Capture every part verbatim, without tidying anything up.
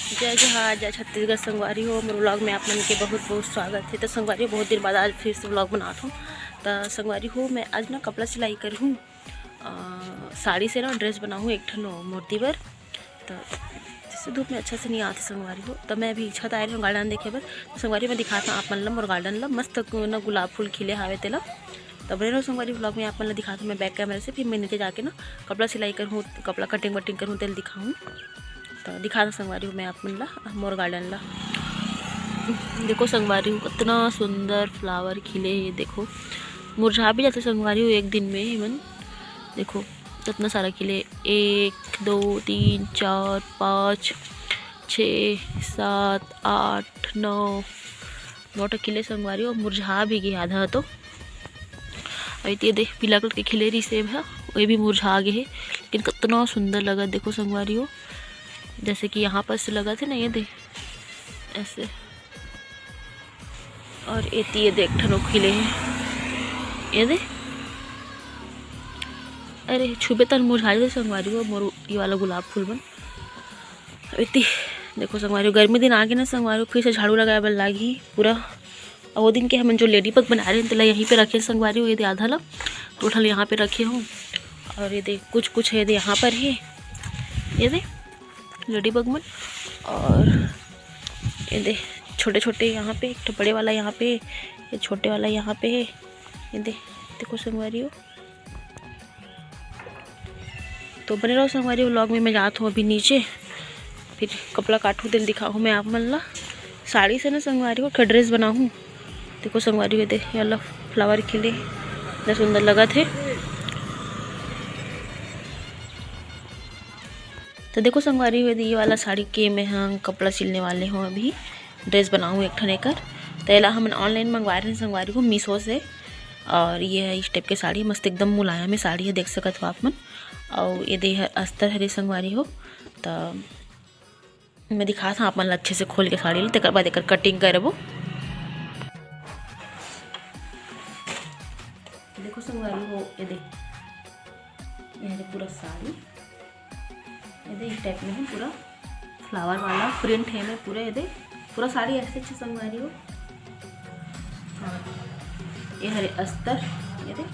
जय जोहार, जय छत्तीसगढ़ संगवारी हो, मोर vlog में आप मन के बहुत बहुत स्वागत हे। तो संगवारी हो, बहुत दिन बाद आज फिर से vlog बनात हूँ। तो संगवारी हो, मैं आज ना कपड़ा सिलाई करहूँ, अ, साड़ी से ना dress बनाहूँ एक ठन मूर्ति बर। तो जैसे धूप में अच्छा से नहीं आते संगवारी हो, तो मैं अभी छत आए रहे हूँ garden देखे बर। तो संगवारी, मैं दिखाता हूँ आप मन ला मोर garden ला, मस्त ना गुलाब फूल खिले हावे तेला। तो बने रहो संगवारी, vlog में आप मन ला दिखाता हूँ मैं back camera से। फिर मैं नीचे जाके ना कपड़ा सिलाई करहूँ, कपड़ा cutting वटिंग करहूँ, तेला दिखाहूँ। तो दिखाता हूँ संगवारी हो मैं आप मन ला मोर garden ला। देखो संगवारी हो, कितना सुंदर flower खिले हे। देखो, मुरझा भी जाते संगवारी हो एक दिन में ही मन। देखो, कितना सारा खिले, एक, दो, तीन, चार, पाँच, छः, सात, आठ, नौ, नौ ठो खिले संगवारी हो, मुरझा भी गे आधा तो। अउ एती दे, पीला colour के खिले रहिसे, ये भी मुरझा गे हे, लेकिन कितना सुंदर लगत। देखो संगवारी हो, जैसे कि यहाँ पर से लगत हे ना, ये दे, ऐसे। अउ एती ये दे, एक ठन खिले हे, ये दे। अरे, छुबे तन मुरझा जाथे संगवारी हो, मोर ये वाला गुलाब फूल मन। एती देखो संगवारी हो, गर्मी दिन आगे ना संगवारी हो, फिर से झाड़ू लगाए बर लागही पूरा। अउ वो दिन के हमन जो ladybug बनाए रहे, तेला यहीं पे रखे संगवारी हो, ये दे आधा ला, दो ठन यहाँ पे रखे हूँ। अउ ये दे कुछ कुछ ये दे यहाँ पर हे, ये दे ladybug मन। अउ ये दे छोटे छोटे यहाँ पे, एक ठो बड़े वाला यहाँ पे, ये छोटे वाला यहाँ पे हे। ये दे, देखो संगवारी हो। तो बने रहो संगवारी vlog में। मैं जात हूँ अभी नीचे, फिर कपड़ा काटहूँ, तेला दिखाहूँ मैं आप मन ला। साड़ी से ना संगवारी हो, एक ठो dress बनाहूँ। देखो संगवारी हो, ये दे, ये वाला flower खिले, इतना सुंदर लगत हे। तो देखो संगवारी हो, ये वाला साड़ी के मैं ह कपड़ा सिलने वाले हूँ अभी, dress बनाहूँ एक ठन एकर। तो एला हमन online मंगवाए रहे संगवारी हो, Meesho से। अउ ये है इस type के साड़ी, मस्त एकदम मुलायम हे साड़ी हे, देख सकत हो आप मन। अउ ये दे ह अस्तर हरे संगवारी हो, त मैं दिखात हूँ आप मन ला अच्छे से खोल के साड़ी ला, तेकर बाद एकर cutting करबो। देखो संगवारी हो, ये दे, ये हरे पूरा साड़ी, ये दे इस type में है पूरा। Flower वाला print है में पूरा, ये दे पूरा साड़ी ऐसे अच्छे संगवारी हो। हाँ, ये हरे अस्तर, ये दे।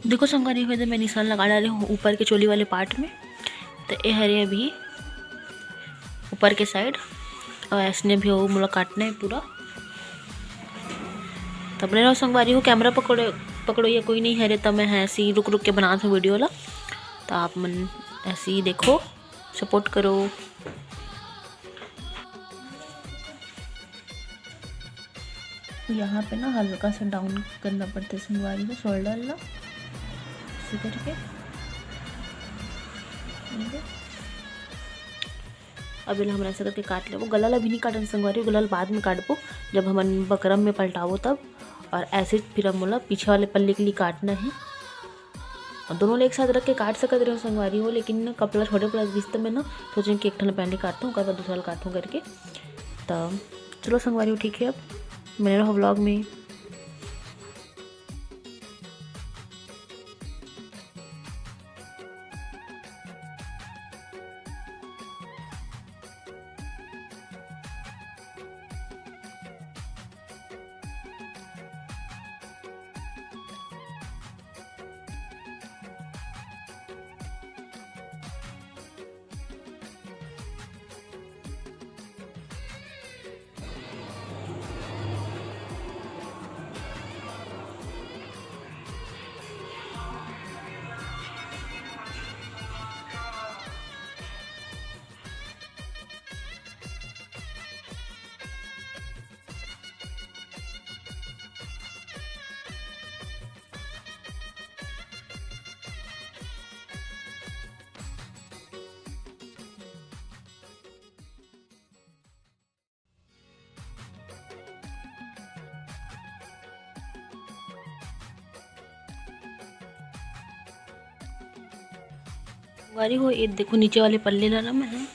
देखो संगवारी हो, ये दे मैं निशान लगा डाले हूँ ऊपर के चोली वाले part में। तो ये हरे अभी ऊपर के side, अउ ऐसने भी वो मोला काटना है पूरा। तब ले रहो संगवारी हो, camera पकड़ो, पकड़ो, ये कोई नहीं हरे, तो मैं ऐसे ही रुक रुक के बनात हूँ video ला। तो आप मन ऐसे ही देखो, support करो। यहाँ पे ना हल्का सा down करना पड़ता है संगवारी को, shoulder ला, ऐसे करके। ठीक है, अब एला हमन ऐसा करके काट लेबो। गला ला भी नहीं काटन संगवारी, गला ला बाद में काटबो, जब हमन बकरम में पलटाबो तब। अउ ऐसे फिर हम मोला पीछे वाले पल्ली के लिए काटना है। अउ दोनों ला एक साथ रख के काट सकत रहो संगवारी हो, लेकिन ना कपड़ा छोटे पड़ गिस त मैं ना सोचें कि एक ठन पहले काटूँ, ओकर बाद दूसरा ला काटूँ करके। तो चलो संगवारी हो, ठीक है, अब बने रहो vlog में। संगवारी हो, ये देखो, नीचे वाले पल्ले ला ना मैं ह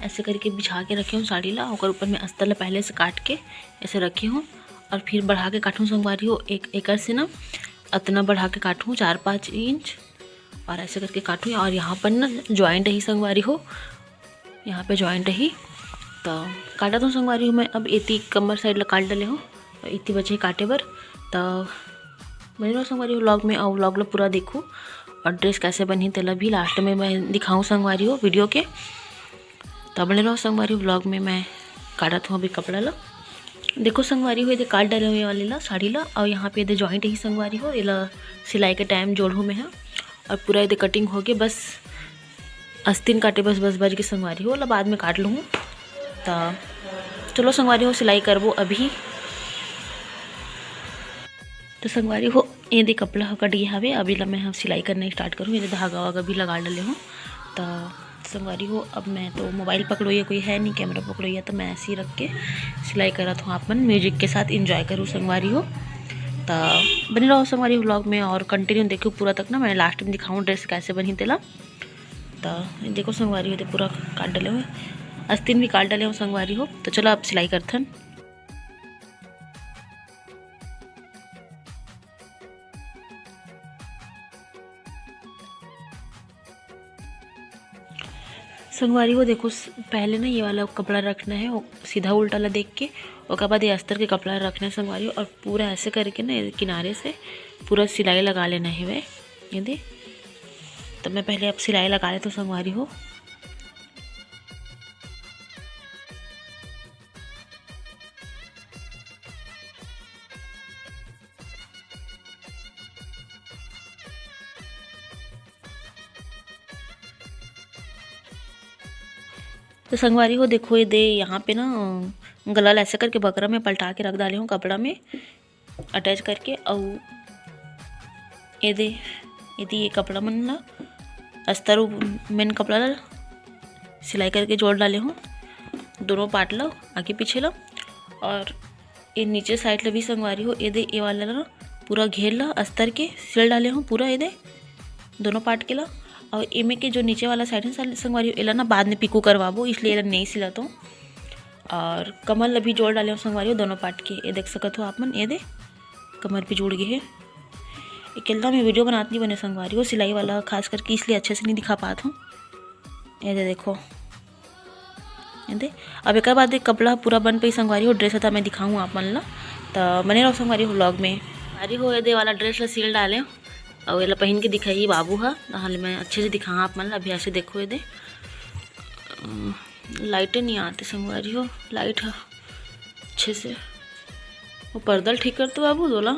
ऐसे करके बिछा के रखे हूँ साड़ी ला। ओकर ऊपर में अस्तर ला पहले से काट के ऐसे रखे हूँ अउ फिर बढ़ा के काटूँ संगवारी हो। एक एकर से ना अतना बढ़ा के काटूँ, चार पाँच इंच। और ऐसे करके काटूँ। और यहाँ पर ना ज्वाइंट ही संगवारी हो, यहाँ पे ज्वाइंट ही। तो काटत हूँ संगवारी हो मैं। अब एती कमर साइड ला काट डले हूँ, इतनी बचे काटे बर। तो बने रहो संगवारी हो व्लॉग में, और व्लॉग ला पूरा देखो। और ड्रेस कैसे बनही तेला भी लास्ट में मैं दिखाऊँ संगवारी हो वीडियो के। तो बने रहो संगवारी हो व्लॉग में। मैं काटत हूँ अभी कपड़ा ला। देखो संगवारी हो, ये काट डाले हूँ ये वाली ला, साड़ी ला। और यहाँ पे ये ज्वाइंट ही संगवारी हो, ये ला सिलाई के टाइम जोड़हूँ मैं, हाँ। और पूरा ये कटिंग हो गए, बस अस्तीन काटे बस, बस बच के संगवारी हो, ला बाद में काट लूँ। तो चलो संगवारी हो, सिलाई करबो अभी। तो संगवारी हो, ये दे कपड़ा ह कट गया हवे। अभी ला मैं ह सिलाई करना स्टार्ट करूँ। ये दे धागा वागा भी लगा डले हूँ। तो संगवारी हो, अब मैं तो मोबाइल पकड़ोइया कोई है नहीं, कैमरा पकड़ोइया, तो मैं ऐसे ही रख के सिलाई करत हूँ। आप मन म्यूजिक के साथ एंजॉय करूँ संगवारी हो। तो बने रहो संगवारी व्लॉग में और कंटिन्यू देखो पूरा तक ना, मैं लास्ट में दिखाऊँ ड्रेस कैसे बनही तेला। तो देखो संगवारी हो, तो पूरा काट डले हुए, अस्तीन भी काट डले हूँ संगवारी हो। तो चलो अब सिलाई करथन। संगवारी हो देखो, स-, पहले ना ये वाला कपड़ा रखना है, वो सीधा उल्टा ला देख के, ओकर बाद ये अस्तर के कपड़ा रखना है संगवारी हो, और पूरा ऐसे करके ना ये किनारे से पूरा सिलाई लगा लेना है वे, ये दे। तो मैं पहले अब सिलाई लगा लेती हूँ संगवारी हो। तो संगवारी हो देखो, ये दे यहाँ पे ना गला ला ऐसे करके बकरा में पलटा के रख डाले हूँ कपड़ा में अटैच करके। और ये दे, ये दे ये कपड़ा मन ला अस्तर मेन कपड़ा ला सिलाई करके जोड़ डाले हूँ, दोनों पार्ट ला, आगे पीछे ला। और ये नीचे साइड ला भी संगवारी हो, ये दे ये वाला ला पूरा घेर ला अस्तर के सिल डाले हूँ पूरा ये दे दोनों पार्ट के ला। और एमे के जो नीचे वाला साइड है साल-, संगवारी हो, एला ना बाद में पिको करवाबो, इसलिए एला नहीं सिलत हूँ। और कमर ला भी जोड़ डाले हूँ संगवारी हो दोनों पार्ट के, ये देख सकत हो आप मन, ये दे कमर भी जुड़ गए है। अकेला मैं वीडियो बनात नहीं बने संगवारी हो, सिलाई वाला खास करके इसलिए अच्छे से नहीं दिखा पात हूँ। ये दे देखो, ये दे। अब एक बाद एक कपड़ा पूरा बन पाई संगवारी हो, ड्रेस था मैं दिखाऊँ आप मन ला। तो बने रहो संगवारी हो व्लॉग में। संगवारी हो, ये दे वाला ड्रेस ला सिल डाले हूँ, और ये ला पहन के दिखाई बाबू हा, हाल मैं अच्छे से दिखाऊँ आप मन ला। अभी ऐसे देखो, ये दे, अ, लाइटें नहीं आती संगवारी हो, लाइट है अच्छे से, वो पर्दा ल ठीक कर तो बाबू दोला।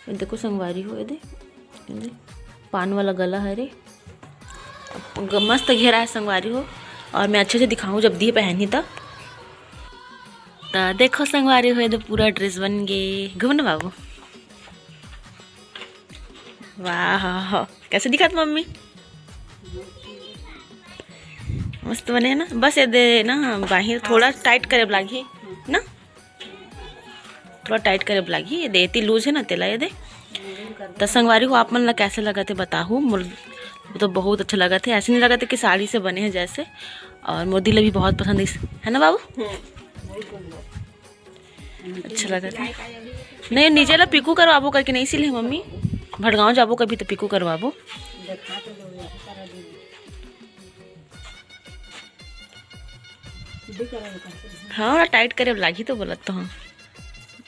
ये देखो संगवारी हो, ये दे, ये दे, पान वाला गला है रे, ग-, मस्त घेरा है संगवारी हो। और मैं अच्छे से दिखाऊँ जब दिए पहनी तब। तो देखो संगवारी हो, ये दे पूरा ड्रेस बन गए। घूम ना बाबू, वाह, कैसे दिखत मम्मी? मस्त बने है ना। बस ये दे ना बाहिर थोड़ा टाइट करे लागही ना, थोड़ा टाइट करे लागही। ये दे एती लूज है ना, तेला ये दे। तो संगवारी हो, आप मन ला कैसे लगत है बताहू। मोर तो बहुत अच्छा लगत है, ऐसे नहीं लगत है कि साड़ी से बने हैं जैसे। और मोदी ला भी बहुत पसंद है, है ना बाबू? अच्छा लगा था। नहीं, नीचे ला पिकू करवाबो करके नहीं सिले मम्मी, भड़गांव जाबो कभी तो पिकू करवाबो। हाँ, टाइट करे लागही तो बोलत तो हाँ,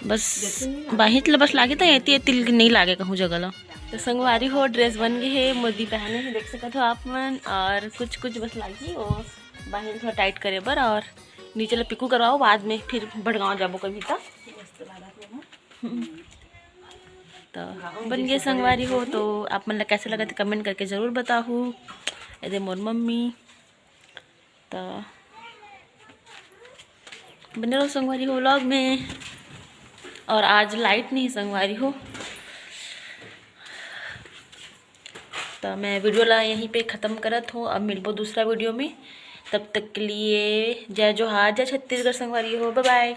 बस बाहित ला बस लागे तो एती एती नहीं लागे कहूँ जगह ला। तो संगवारी हो, ड्रेस बन गए है, मोदी पहने है, देख सकत हो आप मन। और कुछ कुछ बस लागी वो बाहिर थोड़ा टाइट करे बर, और नीचे ला पिकू करवाओ, बाद में फिर भड़गांव जाबो कभी तो। तो बन गए संगवारी हो, तो आप मन ला कैसे लगत है कमेंट करके जरूर बताहू। ये दे मोर मम्मी, तो बने रहो संगवारी हो व्लॉग में। और आज लाइट नहीं संगवारी हो, तो मैं वीडियो ला यहीं पे ख़त्म करत हूँ। अब मिलबो दूसरा वीडियो में, तब तक के लिए जय जोहार, जय छत्तीसगढ़ संगवारी हो, बाय बाय।